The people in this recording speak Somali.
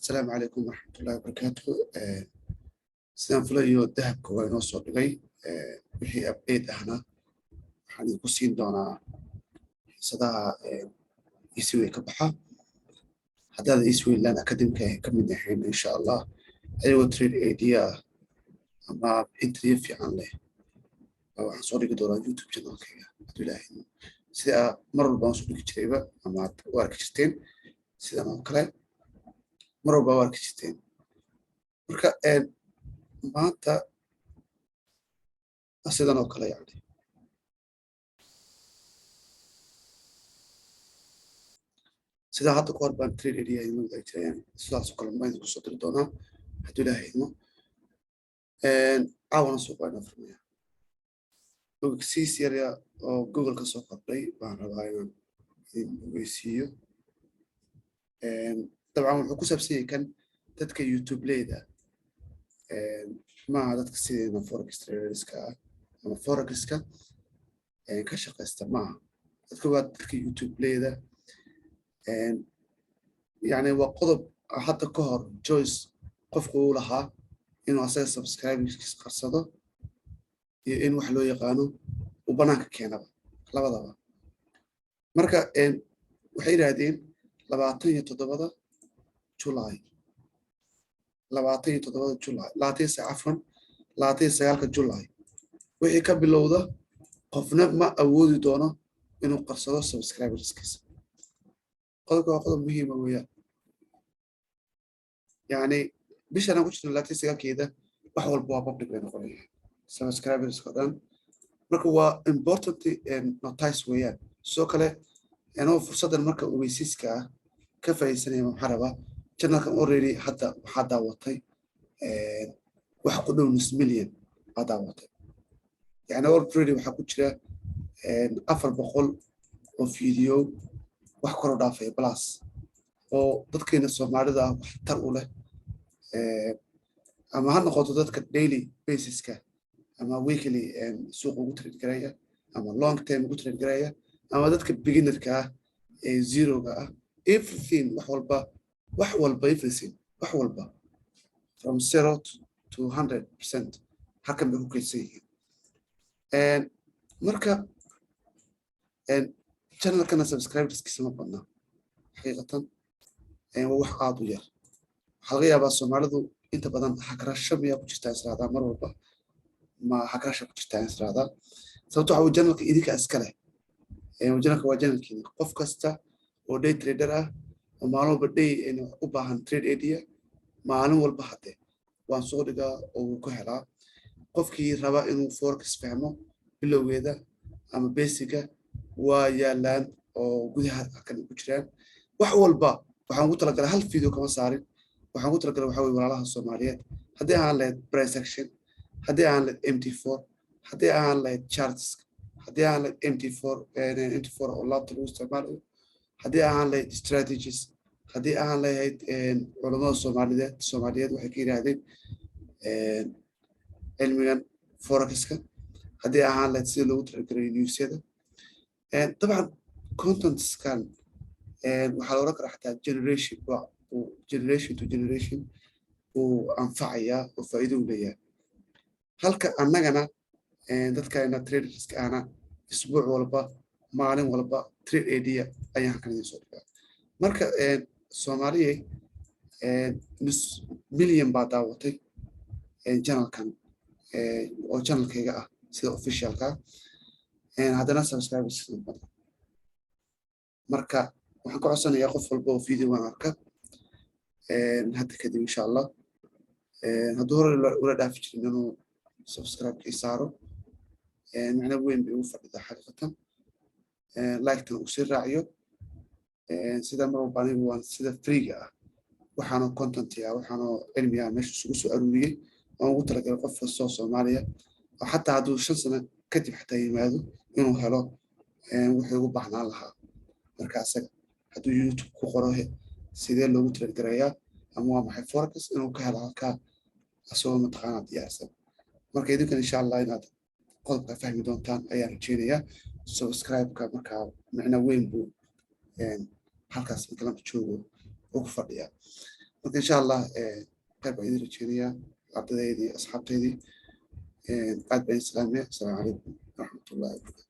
Asalaamu calaykum waraxmatullahi wabarakaatu. Sidaan filayo, dahabka waa inoo soo dhigay. Wixii update ahna waxaan idinku siin doonaa xiisadaha Easyway ka baxa. Haddaada Easyway Land Academyka ka mid ahayn, insha Allah ayagoo trade idea ah ama entry fiican leh waxaan soo dhigi doonaa YouTube channelkayga, hadduu Ilaahay idmo. Sida mar walba aan soo dhigi jirayba ama aad u arki jirteen, sidan oo kale mar walba u arki jirteen. Marka maanta sidan oo kale, yani sidaa hadda kahor baan trade idea idin wadaagi jiray, yani sidaas oo kale baan idinku soo diri doonaa, hadduu Ilaahay idmo. Caawana suuqa inoo furmaya. Ogeysiis yar oo Google ka soo kordhay baan rabaa inaan idin ogeysiiyo. Dabcan wuxuu ku saabsan yahay kan dadka YouTube leyda, maaha dadka sideena forex traderska ah ama forexka ka shaqaysta maaha. Dadka waa dadka YouTube leyda. Yani waa qodob hadda ka hor choice qofku uu lahaa inuu asaga subscriberskiis qarsado iyo in wax loo yaqaano uu banaanka keenaba, labadaba. Marka waxay yidhaahdeen 27-da July, 27-da July, labaatan iyo cafwan, 29-ka July wixii ka bilowda, qofna ma awoodi doono inuu qarsado subscriberskiisa. Qodobka waa qodob muhiima weeyaan. Yani bishan aan ku jirno 29-keeda wax walba waa public bay noqonayaan, subscriberska o dhan. Marka waa important notice weeyaan. Sidoo kale anoo fursaddan marka ogeysiiska ah ka faa'iidaysanaya, maxaa rabaa, channelkan already hadda waxaa daawatay wax ku dhow nus million baa daawatay. Yani already waxaa ku jira 400 oo video wax kor u dhaafaya plus oo dadkeena Soomaalida ah wax tar u leh, ama ha noqoto dadka daily basiska ama weekly suuqa ugu trade garaya ama long term ugu trade garaya ama dadka beginnerka ah ee zeroga ah, everything, wax walba, wax walba, everything, wax walba from 0 to 100% halkan bay ku kaydsan yihiin. Marka channelkana subscriberskiisa ma badna xaqiiqatan, waa wax aad u yar. Waxaa laga yaabaa Soomaalidu inta badan hagrasho miyaa ku jirtaa israadaa, mar walba ma hagrasha ku jirtaa israadaa. Sababto waxa channelka idinka iska leh. Channelka waa channelkiina. Qof kasta oo day trader ah oo maalin walba day u baahan trade idea, maalin walba hadde waan soo dhigaa oo wuu ku helaa. Qofkii raba inuu forex fahmo bilowgeeda ama basica, waa yaalaan oo gudaha halkan ku jiraan. Wax walba waxaan ugu talagalay, hal video kama saarin. Waxaan ugu talagalay waxa weye walaalaha Soomaaliyeed, haddii ahaan lahayd price action, haddii ahaan lahayd MT4, haddii ahaan lahayd charts, haddii ahaan lahayd MT4, MT4 oo laptop lagu isticmaalayo, haddii ahaan lahayd strategies, haddii ahaan lahayd culamada Soomaaliyeed waxay ka yidhaahdeen cilmigan forexka, haddii ahaan lahayd sida loogu talagalay newsyada. Dabcan contentskan waxaa la oran karaa xataa generation generation to generation uu anfacayaa oo faa'iido u leeyahay. Halka annagana dadkana traderska ahna isbuuc walba, maalin walba trade idea ayaan halkan idin soo dhigaa. Marka Soomaaliyey, nus million baa daawatay channelkan oo channelkayga ah sida officialka, haddana subscribers badan. Marka waxaan ka codsanayaa qof walba oo videogan arka hadda kadib, insha Allah, hadduu hore ula dhaafi jirin, inuu subscribe-kii saaro. Macno weyn bay ugu fadhidaa xaqiiqatan. Like-tan uu sii raaciyo. Sida mar walba anigu waan sida freega ah waxaanoo content ah, waxaanoo cilmi ah meesha isugu soo aruuriyey oon ugu talagalay qof kastoo Soomaaliya oo xataa hadduu 5 sano kadib xataa yimaado inuu helo wuxuu ugu baahnaan lahaa. Marka asaga hadduu YouTube ku qoro "sidee loogu trade garayaa" ama "waa maxay forex", inuu ka helo halkaa asagoo mataqaanaa diyaarsan. Marka idinkan insha Allah inaad qodobka fahmi doontaan ayaan rajeynayaa. Subscribe-ka markaa micno weyn buu halkaas marka lama joogo ugu fadhiyaa. Marka insha Allah khayr baan idin rajeynayaa, ardadeydii, asxaabteydii. Aad baan islaamiya. Asalaamu calaykum waraxmatullahi wabarakatu.